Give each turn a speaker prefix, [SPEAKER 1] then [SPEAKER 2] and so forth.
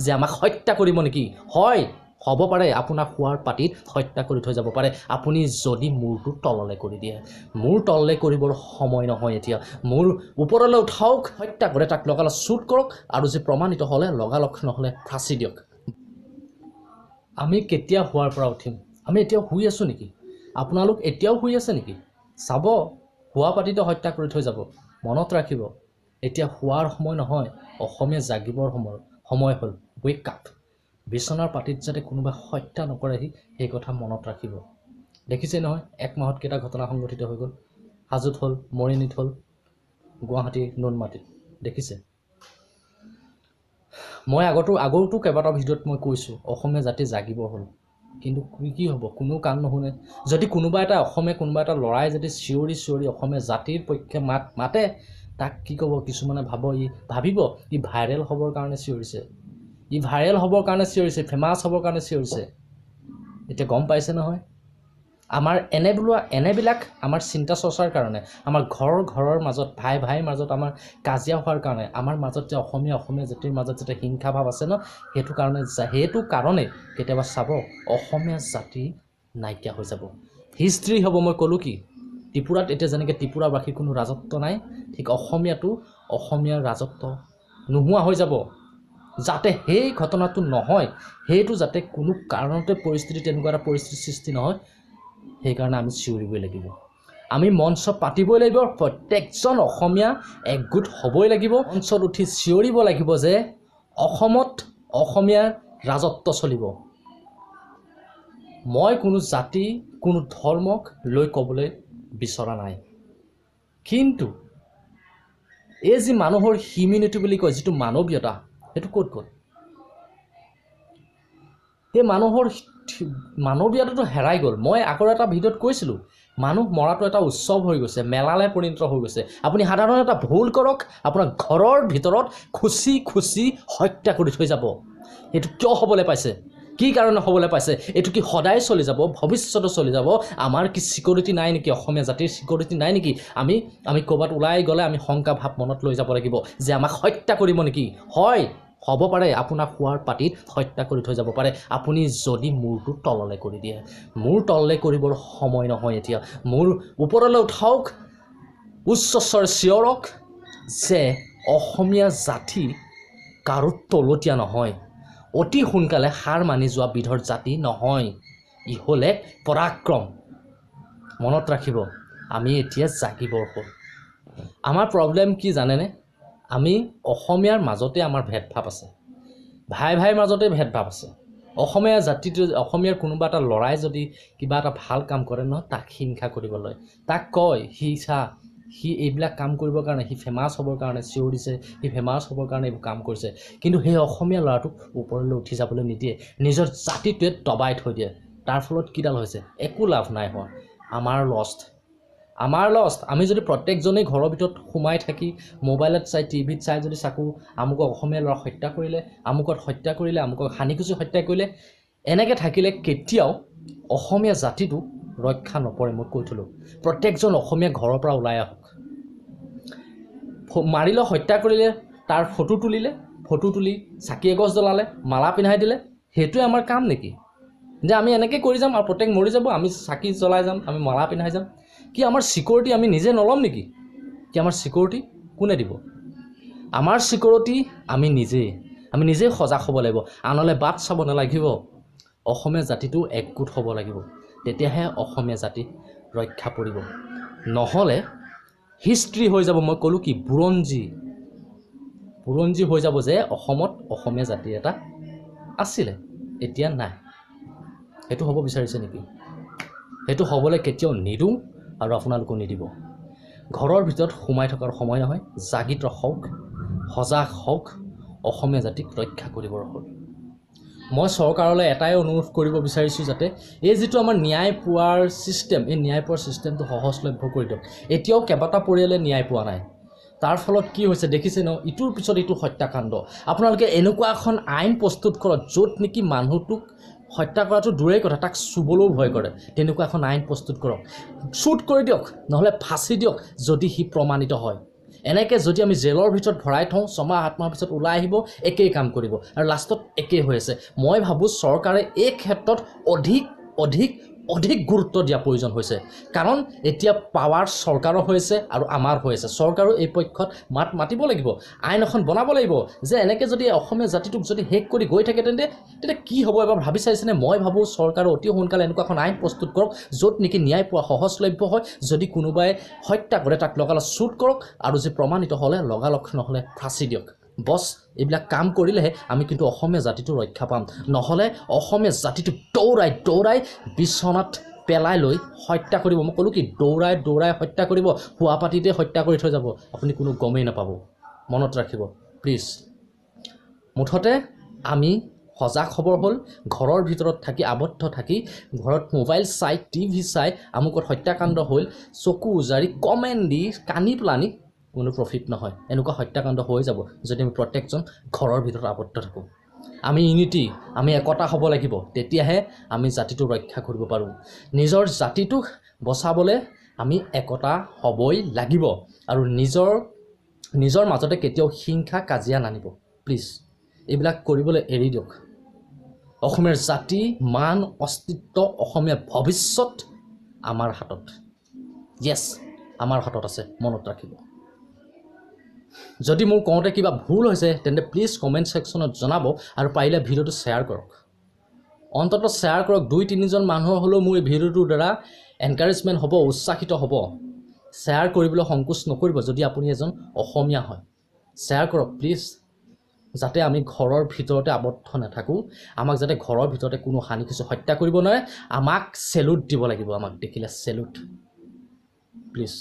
[SPEAKER 1] যে আমাক হত্যা কৰিব নেকি? হয়, হ'ব পাৰে, আপোনাক শোৱাৰ পাটিত হত্যা কৰি থৈ যাব পাৰে আপুনি যদি মূৰটো তললৈ কৰি দিয়ে। মূৰ তললৈ কৰিবৰ সময় নহয় এতিয়া, মূৰ ওপৰলৈ উঠাওক। হত্যা কৰে তাক লগালগ শ্বুট কৰক, আৰু যি প্ৰমাণিত হ'লে লগালগ, নহ'লে ফাঁচি দিয়ক। আমি কেতিয়া শোৱাৰ পৰা উঠিম? আমি এতিয়াও শুই আছোঁ নেকি? আপোনালোক এতিয়াও শুই আছে নেকি? চাব, শোৱা পাটিতে হত্যা কৰি থৈ যাব। মনত ৰাখিব, এতিয়া শোৱাৰ সময় নহয়, অসমীয়া জাগিবৰ সময় হ'ল। Wake up. বিচনাৰ পাটিত যাতে কোনোবাই হত্যা নকৰেহি, সেই কথা মনত ৰাখিব। দেখিছে নহয়, এক মাহত কেইটা ঘটনা সংঘটিত হৈ গ'ল। হাজোত হ'ল, মৰিয়নিত হ'ল, গুৱাহাটীৰ নুনমাটিত দেখিছে। মই আগতো কেইবাটাও ভিডিঅ'ত মই কৈছোঁ, অসমীয়া জাতি জাগিব হ'ল। কিন্তু কি হ'ব, কোনো কাণ নুশুনে। যদি কোনোবা এটা অসমীয়া, কোনোবা এটা ল'ৰাই যদি চিঞৰি চিঞৰি অসমীয়া জাতিৰ পক্ষে মাত মাতে, তাক কি ক'ব কিছুমানে? ভাবিব ই ভাইৰেল হ'বৰ কাৰণে চিঞৰিছে, ই ভাইৰেল হ'বৰ কাৰণে চিঞৰিছে, ফেমাছ হ'বৰ কাৰণে চিঞৰিছে। এতিয়া গম পাইছে নহয়, আমাৰ এনেবিলাক আমাৰ চিন্তা চৰ্চাৰ কাৰণে, আমাৰ ঘৰৰ মাজত, ভাই ভাইৰ মাজত আমাৰ কাজিয়া হোৱাৰ কাৰণে, আমাৰ মাজত যে অসমীয়া অসমীয়া জাতিৰ মাজত যেতিয়া হিংসা ভাৱ আছে ন, সেইটো কাৰণেই কেতিয়াবা চাব অসমীয়া জাতি নাইকিয়া হৈ যাব, হিষ্ট্ৰী হ'ব। মই ক'লোঁ কি, ত্ৰিপুৰাত এতিয়া যেনেকৈ ত্ৰিপুৰাবাসীৰ কোনো ৰাজত্ব নাই, ঠিক অসমীয়াটো অসমীয়াৰ ৰাজত্ব নোহোৱা হৈ যাব। যাতে সেই ঘটনাটো নহয়, সেইটো যাতে কোনো কাৰণতে পৰিস্থিতি, তেনেকুৱা এটা পৰিস্থিতিৰ সৃষ্টি নহয়, সেইকাৰণে আমি চিঞৰিবই লাগিব, আমি মঞ্চ পাতিবই লাগিব, প্ৰত্যেকজন অসমীয়া একগোট হ'বই লাগিব, মঞ্চত উঠি চিঞৰিব লাগিব যে অসমত অসমীয়াৰ ৰাজত্ব চলিব। মই কোনো জাতি, কোনো ধৰ্মক লৈ ক'বলৈ বিচৰা নাই, কিন্তু এই যি মানুহৰ হিউমেনিটি বুলি কয়, যিটো মানৱীয়তা, সেইটো ক'ত গ'ল? সেই মানুহৰ মানৱীয়তাটো হেৰাই গ'ল। মই আগৰ এটা ভিডিঅ'ত কৈছিলোঁ, মানুহ মৰাটো এটা উৎসৱ হৈ গৈছে, মেলালৈ পৰিণত হৈ গৈছে। আপুনি সাধাৰণ এটা ভুল কৰক, আপোনাৰ ঘৰৰ ভিতৰত খুচি খুচি হত্যা কৰি থৈ যাব। এইটো কিয় হ'বলৈ পাইছে? কি কাৰণে হ'বলৈ পাইছে? এইটো কি সদায় চলি যাব? ভৱিষ্যতো চলি যাব? আমাৰ কি ছিকিউৰিটি নাই নেকি? অসমীয়া জাতিৰ ছিকিউৰিটি নাই নেকি? আমি ক'ৰবাত ওলাই গ'লে আমি শংকা ভাৱ মনত লৈ যাব লাগিব যে আমাক হত্যা কৰিব নেকি? হয়, হ'ব পাৰে, আপোনাক শোৱাৰ পাটিত হত্যা কৰি থৈ যাব পাৰে আপুনি যদি মূৰটো তললৈ কৰি দিয়ে। মূৰ তললৈ কৰিবৰ সময় নহয় এতিয়া, মূৰ ওপৰলৈ উঠাওক, উচ্চস্বৰ চিঞৰক যে অসমীয়া জাতি কাৰো তলতীয়া নহয়, অতি সোনকালে হাৰ মানি যোৱা বিধৰ জাতি নহয়, ই হ'ল এক পৰাক্ৰম। মনত ৰাখিব, আমি এতিয়া জাগিবৰ হ'ল। আমাৰ প্ৰব্লেম কি জানেনে? আমি অসমীয়াৰ মাজতে আমাৰ ভেদভাৱ আছে, ভাই ভাইৰ মাজতে ভেদভাৱ আছে। অসমীয়া জাতিটো, অসমীয়াৰ কোনোবা এটা ল'ৰাই যদি কিবা এটা ভাল কাম কৰে নহয়, তাক হিংসা কৰিব লয়, তাক কয় সি চা, সি এইবিলাক কাম কৰিবৰ কাৰণে, সি ফেমাছ হ'বৰ কাৰণে চিঞৰিছে, সি ফেমাছ হ'বৰ কাৰণে এইবোৰ কাম কৰিছে। কিন্তু সেই অসমীয়া ল'ৰাটোক ওপৰলৈ উঠি যাবলৈ নিদিয়ে, নিজৰ জাতিটোৱে দবাই থৈ দিয়ে। তাৰ ফলত কিডাল হৈছে? একো লাভ নাই হোৱা, আমাৰ লষ্ট, আমাৰ লষ্ট। আমি যদি প্ৰত্যেকজনেই ঘৰৰ ভিতৰত সোমাই থাকি মোবাইলত চাই, টিভিত চাই যদি চাকো, আমুকক অসমীয়া ল'ৰাক হত্যা কৰিলে, আমুকত হত্যা কৰিলে, আমুকক হানি-খুচি হত্যা কৰিলে, এনেকৈ থাকিলে কেতিয়াও অসমীয়া জাতিটো ৰক্ষা নপৰে। মই কৈ থ'লোঁ, প্ৰত্যেকজন অসমীয়া ঘৰৰ পৰা ওলাই আহক। মাৰিলে, হত্যা কৰিলে, তাৰ ফটো তুলিলে, ফটো তুলি চাকি এগছ জ্বলালে, মালা পিন্ধাই দিলে, সেইটোৱে আমাৰ কাম নেকি? যে আমি এনেকৈ কৰি যাম আৰু প্ৰত্যেক মৰি যাব, আমি চাকি জ্বলাই যাম, আমি মালা পিন্ধাই যাম? কি আমাৰ ছিকিউৰিটি আমি নিজে নল'ম নেকি? কি আমাৰ ছিকিউৰিটি কোনে দিব? আমাৰ ছিকিউৰিটি আমি নিজেই, আমি নিজেই সজাগ হ'ব লাগিব, আনলৈ বাট চাব নালাগিব। অসমীয়া জাতিটো একগোট হ'ব লাগিব, তেতিয়াহে অসমীয়া জাতি ৰক্ষা পৰিব। নহ'লে হিষ্ট্ৰী হৈ যাব। মই ক'লোঁ কি, বুৰঞ্জী, বুৰঞ্জী হৈ যাব যে অসমত অসমীয়া জাতি এটা আছিলে, এতিয়া নাই। সেইটো হ'ব বিচাৰিছে নেকি? সেইটো হ'বলৈ কেতিয়াও নিদিওঁ আৰু আপোনালোকো নিদিব। ঘৰৰ ভিতৰত সোমাই থকাৰ সময় নহয়, জাগিত হওক, সজাগ হওক, অসমীয়া জাতিক ৰক্ষা কৰিবৰ হ'ল। মই চৰকাৰলৈ এটাই অনুৰোধ কৰিব বিচাৰিছোঁ, যাতে এই যিটো আমাৰ ন্যায় পোৱাৰ ছিষ্টেম, এই ন্যায় পোৱাৰ ছিষ্টেমটো সহজলভ্য কৰি দিয়ক। এতিয়াও কেইবাটা পৰিয়ালে ন্যায় পোৱা নাই। তাৰ ফলত কি হৈছে দেখিছে ন, ইটোৰ পিছত ইটো হত্যাকাণ্ড। আপোনালোকে এনেকুৱা এখন আইন প্ৰস্তুত কৰক য'ত নেকি মানুহটোক হত্যা কৰাটো দূৰেই কথা, তাক চুবলৈও ভয় কৰে। তেনেকুৱা এখন আইন প্ৰস্তুত কৰক, শ্বুট কৰি দিয়ক, নহ'লে ফাঁচি দিয়ক যদি সি প্ৰমাণিত হয়। এনেকৈ যদি আমি জেলৰ ভিতৰত ভৰাই থওঁ, 6 মাহ 8 মাহৰ পিছত ওলাই আহিব, একেই কাম কৰিব আৰু লাষ্টত একেই হৈ আছে। মই ভাবোঁ চৰকাৰে এই ক্ষেত্ৰত অধিক অধিক অধিক গুৰুত্ব দিয়া প্ৰয়োজন হৈছে, কাৰণ এতিয়া পাৱাৰ চৰকাৰৰ হৈছে আৰু আমাৰ হৈ আছে। চৰকাৰেও এই পক্ষত মাত মাতিব লাগিব, আইন এখন বনাব লাগিব যে এনেকৈ যদি অসমীয়া জাতিটোক যদি শেষ কৰি গৈ থাকে, তেন্তে তেতিয়া কি হ'ব এবাৰ ভাবি চাইছেনে? মই ভাবোঁ চৰকাৰে অতি সোনকালে এনেকুৱা এখন আইন প্ৰস্তুত কৰক য'ত নেকি ন্যায় পোৱা সহজলভ্য হয়। যদি কোনোবাই হত্যা কৰে, তাক লগালগ শ্বুট কৰক আৰু যি প্ৰমাণিত হ'লে লগালগ, নহ'লে ফাঁচি দিয়ক। বছ, এইবিলাক কাম কৰিলেহে আমি কিন্তু অসমীয়া জাতিটো ৰক্ষা পাম। নহ'লে অসমীয়া জাতিটোক দৌৰাই দৌৰাই বিচনাত পেলাই লৈ হত্যা কৰিব। মই ক'লোঁ কি, দৌৰাই দৌৰাই হত্যা কৰিব, শোৱাপাটীতে হত্যা কৰি থৈ যাব, আপুনি কোনো গমেই নাপাব। মনত ৰাখিব প্লিজ। মুঠতে আমি সজাগ হ'বৰ হ'ল। ঘৰৰ ভিতৰত থাকি, আবদ্ধ থাকি, ঘৰত মোবাইল চাই, টিভি চাই, আমুকত হত্যাকাণ্ড হ'ল, চকু উজাৰি কমেণ্ট দি কান্দি পেলানি কোনো প্ৰফিট নহয়। এনেকুৱা হত্যাকাণ্ড হৈ যাব যদি আমি প্ৰত্যেকজন ঘৰৰ ভিতৰত আবদ্ধ থাকোঁ। আমি ইউনিটি, আমি একতা হ'ব লাগিব, তেতিয়াহে আমি জাতিটো ৰক্ষা কৰিব পাৰোঁ। নিজৰ জাতিটোক বচাবলৈ আমি একতা হ'বই লাগিব আৰু নিজৰ নিজৰ মাজতে কেতিয়াও হিংসা কাজিয়া নানিব প্লিজ। এইবিলাক কৰিবলৈ এৰি দিয়ক। অসমীয়াৰ জাতি, মান, অস্তিত্ব, অসমীয়া ভৱিষ্যত আমাৰ হাতত, য়েছ, আমাৰ হাতত আছে, মনত ৰাখিব। যদি মোৰ কওঁতে কিবা ভুল হৈছে, তেন্তে প্লিজ কমেণ্ট ছেকশ্যনত জনাব আৰু পাৰিলে ভিডিঅ'টো শ্বেয়াৰ কৰক। অন্ততঃ শ্বেয়াৰ কৰক, দুই তিনিজন মানুহৰ হ'লেও মোৰ এই ভিডিঅ'টোৰ দ্বাৰা এনকাৰেজমেণ্ট হ'ব, উৎসাহিত হ'ব। শ্বেয়াৰ কৰিবলৈ সংকোচ নকৰিব। যদি আপুনি এজন অসমীয়া হয়, শ্বেয়াৰ কৰক প্লিজ, যাতে আমি ঘৰৰ ভিতৰতে আবদ্ধ নাথাকোঁ। আমাক যাতে ঘৰৰ ভিতৰতে কোনো হানি কিছু হত্যা কৰিব নোৱাৰে। আমাক চেলুট দিব লাগিব, আমাক দেখিলে চেলুট প্লিজ।